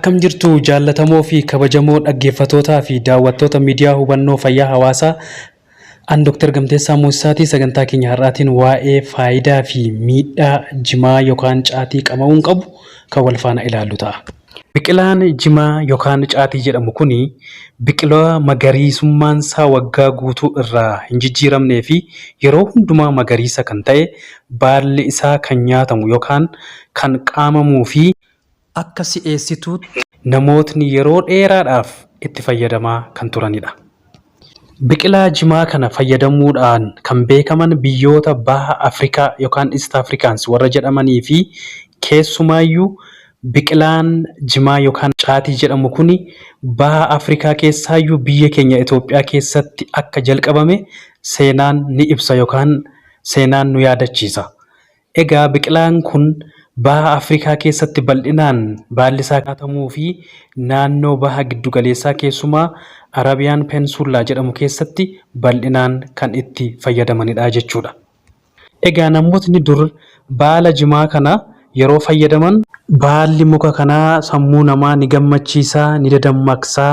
Akkam jirtu jaallatamoo fi kabajamoo dhaggeeffatootaa fi daawwattoota miidiyaa hubannoo fayyaa hawaasaa. An Dr. Gamteessaa Moosisaatii sagantaa keenya har'aatiin waa'ee faayidaa fi miidhaa jimaa yookaan caatii qama'uun qabu kan wal faana ilaallu ta'a. Biqilaan jimaa yookaan caatii jedhamu kuni biqilaa magariisummaan isaa waggaa guutuu irraa hin jijjiiramnee fi yeroo hundumaa magariisa kan ta'e, baalli isaa kan nyaatamu yookaan kan qaamamuu fi akka si'eessituutti namootni yeroo dheeraadhaaf itti fayyadamaa kan turanidha. Biqilaa jimaa kana fayyadamuudhaan kan beekaman biyyoota baha Afrikaa yookaan East Africans warra jedhamanii fi keessumaayyuu biqilaan jimaa yookaan caatii jedhamu kuni baha Afrikaa keessaayyuu biyya keenya Itoophiyaa keessatti akka jalqabame seenaan ni ibsa yookaan seenaan nu yaadachiisa. Egaa biqilaan kun Baha Afrikaa keessatti bal'inaan baalli isaa nyaatamuu fi naannoo Baha Giddugaleessaa keessumaa Arabiyaan Pensullaa jedhamu keessatti bal'inaan kan itti fayyadamanidha jechuudha. Egaa namootni dur baala jimaa kana yeroo fayyadaman, baalli muka kanaa sammuu namaa ni gammachiisa, ni dadammaqsa,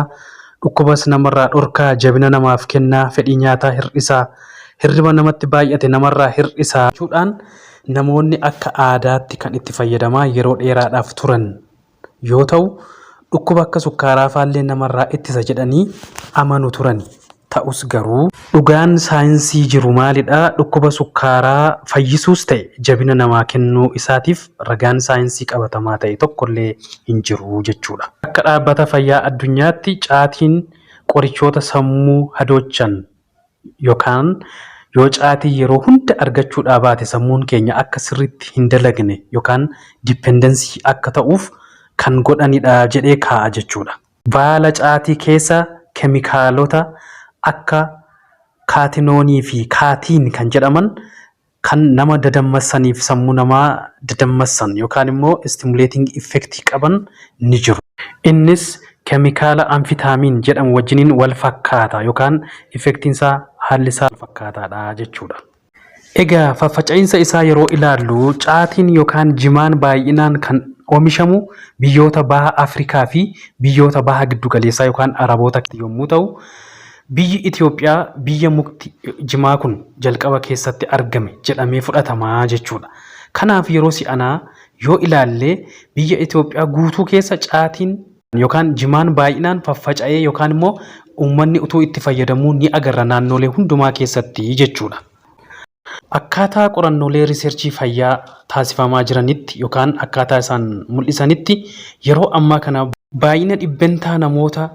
dhukkubas namarraa dhorka, jabina namaaf kenna, fedhii nyaataa hir'isa, hirriba namatti baay'ate namarraa hir'isa jechuudhaan namoonni akka aadaatti kan itti fayyadamaa yeroo dheeraadhaaf turan yoo ta'u, dhukkuba akka sukkaaraa faallee namarraa ittisa jedhanii amanu turani. Ta'us garuu dhugaan saayinsii jiru maalidha? Dhukkuba sukkaaraa fayyisuus ta'e jabina namaa kennuu isaatiif ragaan saayinsii qabatamaa ta'e tokkollee hin jiru jechuudha. Akka Dhaabbata Fayyaa Addunyaatti caatiin qorichoota sammuu hadoochan yookaan yoo caatii yeroo hunda argachuudhaa baate sammuun keenya akka sirriitti hin dalagne yookaan dependency akka ta'uuf kan godhanidha jedhee kaa'a jechuudha. Baala caatii keessa kemikaalota akka kaatinoonii fi kaatiin kan jedhaman kan nama dadammassaniif sammuu namaa dadammassan yookaan immoo stimulating effect qaban ni jiru. Innis kemikaala amfitaamiin jedhamu wajjiniin wal fakkaata yookaan effectiin isaa, haalli isaa wal fakkaataadha jechuudha. Egaa faffaca'iinsa isaa yeroo ilaallu, caatiin yookaan jimaan baay'inaan kan oomishamu biyyoota baha Afrikaa fi biyyoota baha giddugaleessaa yookaan Araboota yommuu ta'u, biyyi Itoophiyaa biyya mukti jimaa kun jalqaba keessatti argame jedhamee fudhatama jechuudha. Kanaaf yeroo si'anaa yoo ilaalle, biyya Itoophiyaa guutuu keessa caatiin yookaan jimaan baay'inaan faffaca'ee yookaan immoo uummanni utuu itti fayyadamuu ni agarra naannolee hundumaa keessatti jechuudha. Akkaataa qorannoolee riiserchii fayyaa taasifamaa jiranitti yookaan akkaataa isaan mul'isanitti, yeroo ammaa kana baay'ina dhibbentaa namoota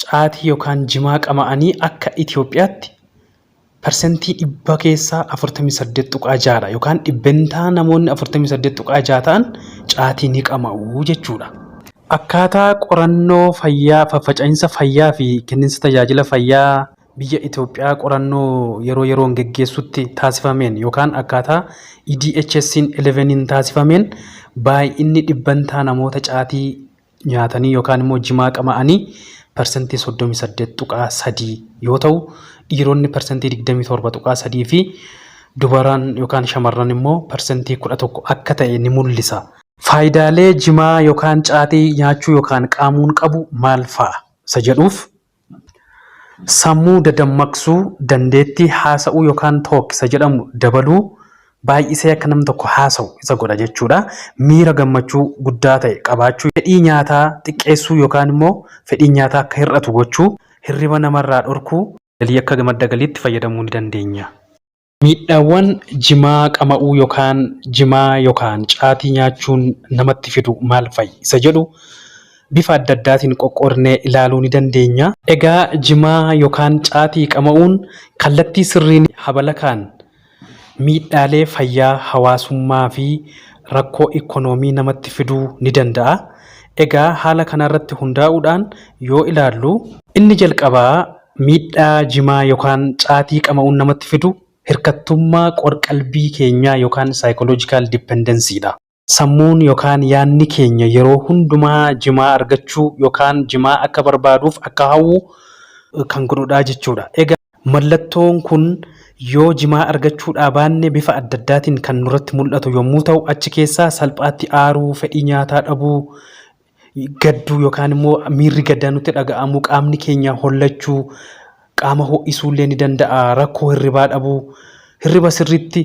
caatii yookaan jimaa qama'anii akka Itoophiyaatti parsentii dhibba keessaa 48.6 dha yookaan dhibbentaa namoonni 48.6 ta'an caatii ni qama'u jechuudha. Akkaataa qorannoo fayyaa faffaca'iinsa fayyaa fi kenniinsa tajaajila fayyaa biyya Itoophiyaa qorannoo yeroo yeroon geggeessutti taasifameen yookaan akkaataa EDHS'n 11n taasifameen, baay'inni dhibbantaa namoota caatii nyaatanii yookaan immoo jimaa qama'anii parsentii 38.3 yoo ta'u, dhiironni parsentii 27.3 fi dubaraan yookaan shamarran immoo parsentii 11 akka ta'e ni mul'isa. Faayidaalee jimaa yookaan caatii nyaachuu yookaan qaamuun qabu maal fa'a isa jedhuuf, sammuu dadammaqsuu, dandeettii haasa'uu yookaan talk isa jedhamu dabaluu, baay'isee akka namni tokko haasa'u isa godha jechuudha. Miira gammachuu guddaa ta'e qabaachuu, fedhii nyaataa xiqqeessuu yookaan immoo fedhiin nyaataa akka hir'atu gochuu, hirriba namarraa dhorkuu. Galii akka madda galiitti fayyadamuu ni dandeenya. Miidhaawwan jimaa qama'uu yookaan jimaa yookaan caatii nyaachuun namatti fidu maal fa'i isa jedhu bifa adda addaatiin qoqqoodnee ilaaluu ni dandeenya. Egaa jimaa yookaan caatii qama'uun kallattii sirriin habalakaan miidhaalee fayyaa, hawaasummaa fi rakkoo ikkonoomii namatti fiduu ni danda'a. Egaa haala kanarratti hundaa'uudhaan yoo ilaallu, inni jalqabaa miidhaa jimaa yookaan caatii qama'uun namatti fidu hirkattummaa qor-qalbii keenyaa yookaan psychological dependency dha. Sammuun yookaan yaadni keenya yeroo hundumaa jimaa argachuu yookaan jimaa akka barbaaduuf akka hawwu kan godhudha jechuudha. Egaa mallattoon kun yoo jimaa argachuudhaa baanne bifa adda addaatiin kan nurratti mul'atu yommuu ta'u, achi keessaa salphaatti aaruu, fedhii nyaataa dhabuu, gadduu yookaan immoo miirri gaddaa nutti dhaga'amu, qaamni keenya hollachuu, qaama ho'isuu illee ni danda'a, rakkoo hirribaa dhabuu, hirriba sirriitti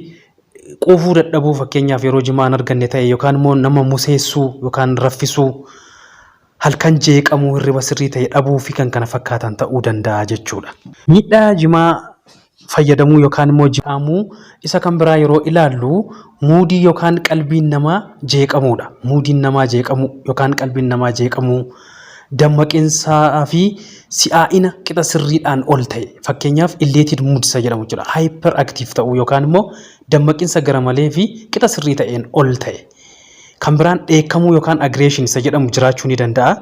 quufuu dadhabuu, fakkeenyaaf yeroo jimaa hin arganne ta'e yookaan immoo nama museessuu yookaan raffisuu, halkan jeeqamuu, hirriba sirrii ta'e dhabuu fi kan kana fakkaatan ta'uu danda'a jechuudha. Miidhaa jimaa fayyadamuu yookaan immoo jimaamuu isa kan biraa yeroo ilaallu, moodii yookaan qalbiin namaa jeeqamuudha. Moodiin namaa jeeqamuu yookaan qalbiin namaa jeeqamuu, dammaqinsaa fi si'aa'ina qixa sirriidhaan ol ta'e, fakkeenyaaf elevated mood isa jedhamu jechuudha. Hyper active ta'uu yookaan immoo dammaqinsa gara malee fi qixa sirrii ta'een ol ta'e. Kan biraan dheekkamuu yookaan aggression isa jedhamu jiraachuu ni danda'a.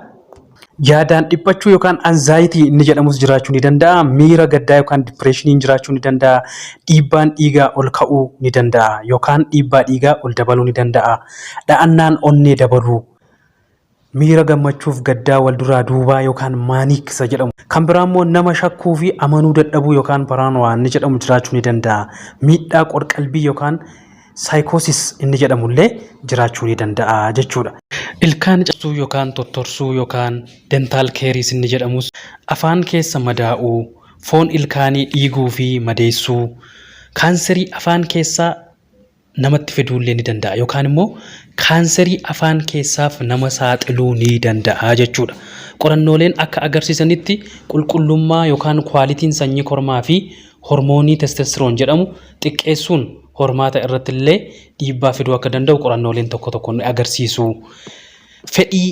Yaadaan dhiphachuu yookaan anxiety inni jedhamus jiraachuu ni danda'a. Miira gaddaa yookaan depressioniin jiraachuu ni danda'a. Dhiibbaan dhiigaa ol ka'uu ni danda'a yookaan dhiibbaa dhiigaa ol dabaluu ni danda'a. Dha'annaan onnee dabaluu. Miira gammachuuf gaddaa wal duraa duubaa yookaan manic isa jedhamu. Kan biraa immoo nama shakkuu fi amanuu dadhabuu yookaan paranoia inni jedhamu jiraachuu ni danda'a. Miidhaa qorqalbii yookaan psychosis inni jedhamullee jiraachuu ni danda'a jechuudha. Ilkaan cabsuu yookaan tottorsuu yookaan dental caries inni jedhamus, afaan keessa madaa'uu, foon ilkaanii dhiiguu fi madeessuu, kaanserii afaan keessaa namatti fiduullee ni danda'a yookaan immoo kaanserii afaan keessaaf nama saaxiluu ni danda'a jechuudha. Qorannooleen akka agarsiisanitti qulqullummaa yookaan qualityn sanyii kormaa fi hormoonii testosterone jedhamu xiqqeessuun hormaata irratti illee dhiibbaa fiduu akka danda'u qorannooleen tokko tokko ni agarsiisu. Fedhii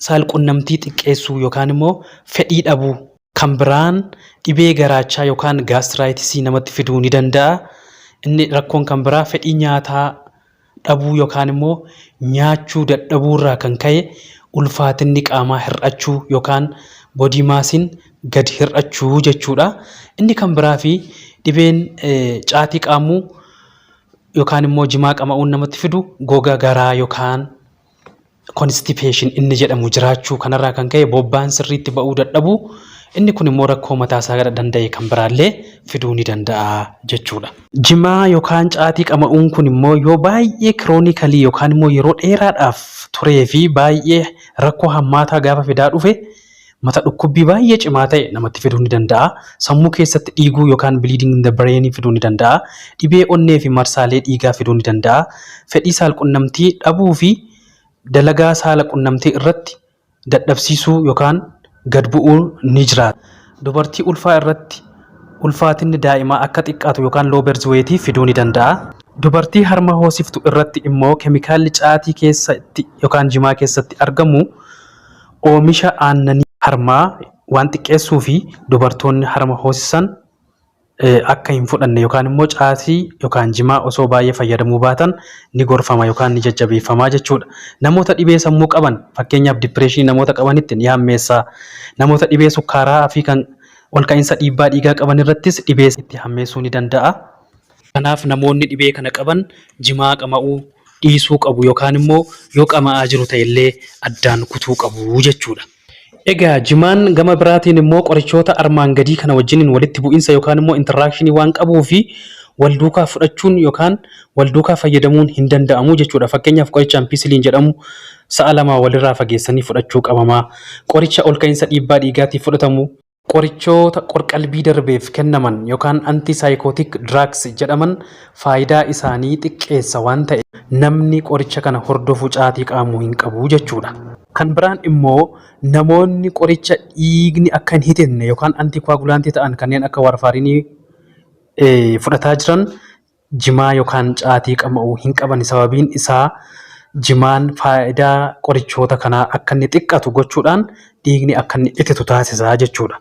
saalqunnamtii xiqqeessuu yookaan immoo fedhii dhabuu. Kan biraan dhibee garaachaa yookaan gastritisii namatti fiduu ni danda'a. Inni rakkoon kan biraa fedhii nyaataa dhabuu yookaan immoo nyaachuu dadhabuu irraa kan ka'e ulfaatinni qaamaa hir'achuu yookaan body massiin gad hir'achuu jechuudha. Inni kan biraa fi dhibeen caatii qaamuu yookaan immoo jimaa qama'uun namatti fidu goga garaa yookaan constipation inni jedhamu jiraachuu, kanarraa kan ka'e bobbaan sirriitti ba'uu dadhabuu, inni kun immoo rakkoo mataa isaa danda'e kan biraallee fiduu ni danda'a jechuudha. Jimaa yookaan caatii qama'uun kun immoo yoo baay'ee chronically yookaan immoo yeroo dheeraadhaaf turee fi baay'ee rakkoo hammaataa gaafa fidaa dhufe, mata dhukkubbii baay'ee cimaa ta'e namatti fiduu ni danda'a. Sammuu keessatti dhiiguu yookaan bleeding in the brain fiduu ni danda'a. Dhibee onnee fi marsaalee dhiigaa fiduu ni danda'a. Fedhii saalqunnamtii dhabuu fi dalagaa saala qunnamtii irratti dadhabsiisuu yookaan gad bu'uu ni jiraata. Dubartii ulfaa irratti ulfaatinni daa'imaa akka xiqqaatu yookaan low birth weight fiduu ni danda'a. Dubartii harma hoosiftu irratti immoo keemikaalli caatii keessatti yookaan jimaa keessatti argamu oomisha aannanii harmaa waan xiqqeessuu fi dubartoonni harma hoosisan akka hin fudhanne yookaan immoo caatii yookaan jimaa osoo baay'ee fayyadamuu baatan ni gorfama yookaan ni jajjabeeffamaa jechuudha. Namoota dhibee sammuu qaban, fakkeenyaaf depressionii namoota qabanitti ni hammeessa. Namoota dhibee sukkaaraa fi kan ol ka'iinsa dhiibbaa dhiigaa qaban irrattis dhibee itti hammeessuu ni danda'a. Kanaaf namoonni dhibee kana qaban jimaa qama'uu dhiisuu qabu yookaan immoo yoo qama'aa jiru ta'ellee addaan kutuu qabu jechuudha. Egaa jimaan gama biraatiin immoo qorichoota armaan gadii kana wajjiniin walitti bu'insa yookaan immoo interactionii waan qabuu fi wal duukaa fudhachuun yookaan wal duukaa fayyadamuun hin danda'amu jechuudha. Fakkeenyaaf, qoricha ampicillin jedhamu sa'a 2 walirraa fageessanii fudhachuu qabamaa. Qoricha ol ka'iinsa dhiibbaa dhiigaatiif fudhatamu, qorichoota qorqalbii darbeef kennaman yookaan antipsychotic drugs jedhaman faayidaa isaanii xiqqeessa waan ta'e namni qoricha kana hordofu caatii qaamuu hin qabu jechuudha. Kan biraan immoo namoonni qoricha dhiigni akka hin hitinne yookaan anticoagulantii ta'an kanneen akka warfarinii fudhataa jiran jimaa yookaan caatii qama'uu hin qaban, sababiin isaa jimaan faayidaa qorichoota kanaa akka inni xiqqatu gochuudhaan dhiigni akka inni ititu taasisaa jechuudha.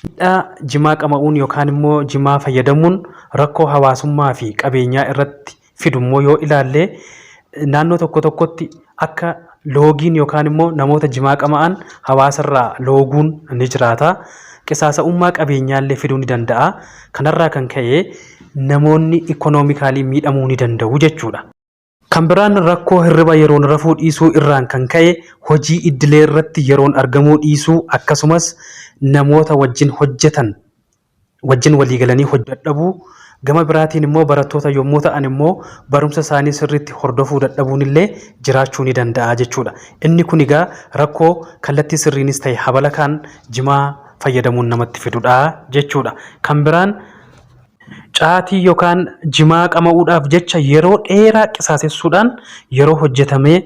Miidhaa jimaa qama'uun yookaan immoo jimaa fayyadamuun rakkoo hawaasummaa fi qabeenyaa irratti fidu immoo yoo ilaalle, naannoo tokko tokkotti akka loogiin yookaan immoo namoota jimaa qama'an hawaasarraa looguun ni jiraata. Qisaasa'ummaa qabeenyaallee fiduu ni danda'a. Kanarraa kan ka'e namoonni economically miidhamuu ni danda'u jechuudha. Kan biraan rakkoo hirriba yeroon rafuu dhiisuu irraan kan ka'e hojii idilee irratti yeroon argamuu dhiisuu, akkasumas namoota wajjin hojjetan wajjin waliigalanii hojii dadhabuu, Gama biraatiin immoo barattoota yommuu ta'an immoo barumsa isaanii sirriitti hordofuu dadhabuun illee jiraachuu ni danda'a jechuudha. Inni kun egaa rakkoo kallattii sirriinis ta'e habalakaan jimaa fayyadamuun namatti fidudha jechuudha. Kan biraan caatii yookaan jimaa qama'uudhaaf jecha yeroo dheeraa qisaasessuudhaan yeroo hojjetamee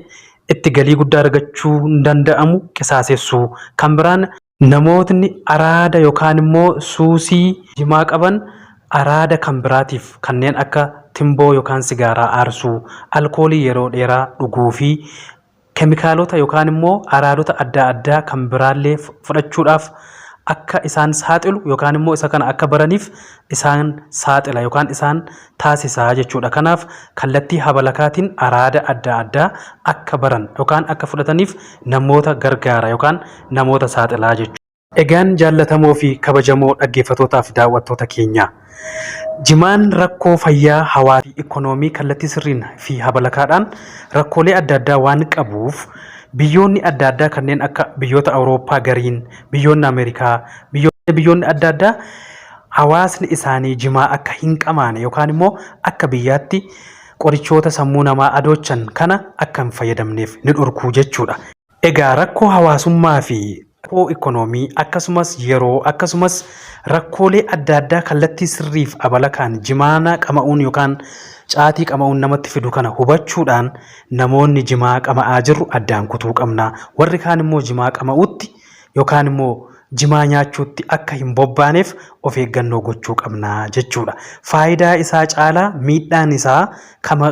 itti galii guddaa argachuu hin danda'amu qisaasessuu. Kan biraan namootni araada yookaan immoo suusii jimaa qaban araada kan biraatiif kanneen akka timboo yookaan sigaaraa aarsuu, alkoolii yeroo dheeraa dhuguu fi kemikaalota yookaan immoo araadota adda addaa kan biraallee fudhachuudhaaf akka isaan saaxilu yookaan immoo isa kana akka baraniif isaan saaxila yookaan isaan taasisa jechuudha. Kanaaf kallattii habalakaatiin araada adda addaa akka baran yookaan akka fudhataniif namoota gargaara yookaan namoota saaxilaa jechuudha. Egaan jaallatamoo fi kabajamoo dhaggeeffatootaa fi daawwattoota keenyaa. Jimaan rakkoo fayyaa hawaasaa fi ikkonoomii kallattii sirriin fi habalakaadhaan rakkoolee adda addaa waan qabuuf biyyoonni adda addaa kanneen akka biyyoota Awurooppaa gariin, biyyoonni Ameerikaa, biyyoonni adda addaa hawaasni isaanii jimaa akka hin qamaane yookaan immoo akka biyyaatti qorichoota sammuu namaa adoochan kana akka hin fayyadamneef ni dhorkuu jechuudha. Egaa rakkoo hawaasummaa fi rakkoo ikkonoomii akkasumas yeroo akkasumas rakkoolee adda addaa kallattii sirriif abalakaan jimaana qama'uun yookaan caatii qama'uun namatti fidu kana hubachuudhaan namoonni jimaa qama'aa jirru addaan kutuu qabna. Warri kaan immoo jimaa qama'uutti yookaan immoo jimaa nyaachuutti akka hin bobbaaneef of eeggannoo gochuu qabna jechuudha. Faayidaa isaa caalaa miidhaan isaa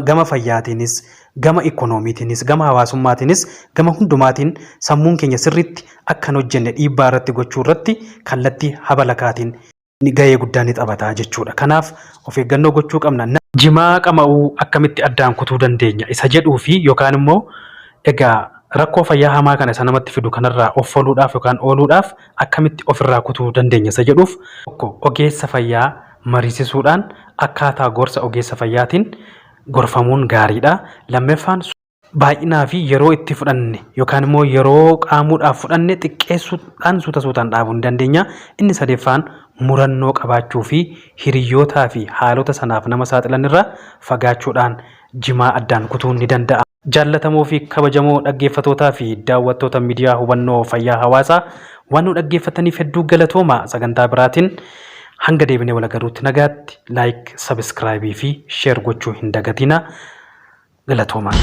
gama fayyaatiinis, gama ikkonoomiitiinis, gama hawaasummaatiinis, gama hundumaatiin sammuun keenya sirriitti akka hin hojjenne dhiibbaa irratti gochuu irratti kallattii habalakaatiin gahee guddaa ni taphata jechuudha. Kanaaf of eeggannoo gochuu qabna. Jimaa qama'uu akkamitti addaan kutuu dandeenya isa jedhuu fi yookaan immoo egaa rakkoo fayyaa hamaa kana isa namatti fidu kanarraa of foluudhaaf yookaan ooluudhaaf akkamitti ofirraa kutuu dandeenya isa jedhuuf tokko ogeessa fayyaa mariisisuudhaan akkaataa gorsa ogeessa fayyaatiin gorfamuun gaariidha. Lammaffaan baay'inaa fi yeroo itti fudhanne yookaan immoo yeroo qaamuudhaaf fudhanne xiqqeessuudhaan suuta suutaan dhaabuu ni dandeenya. Inni sadeeffaan murannoo qabaachuu fi hiriyyootaa fi haalota sanaaf nama saaxilan irraa fagaachuudhaan jimaa addaan kutuun ni danda'ama. Jaallatamoo fi kabajamoo dhaggeeffatootaa fi daawwattoota miidiyaa hubannoo fayyaa hawaasaa waan nu dhaggeeffataniif hedduu galatooma. Sagantaa biraatiin hanga deebinee wal agarruutti nagaatti like, subscribe fi share gochuu hin dagatinaa. Galatoomaa.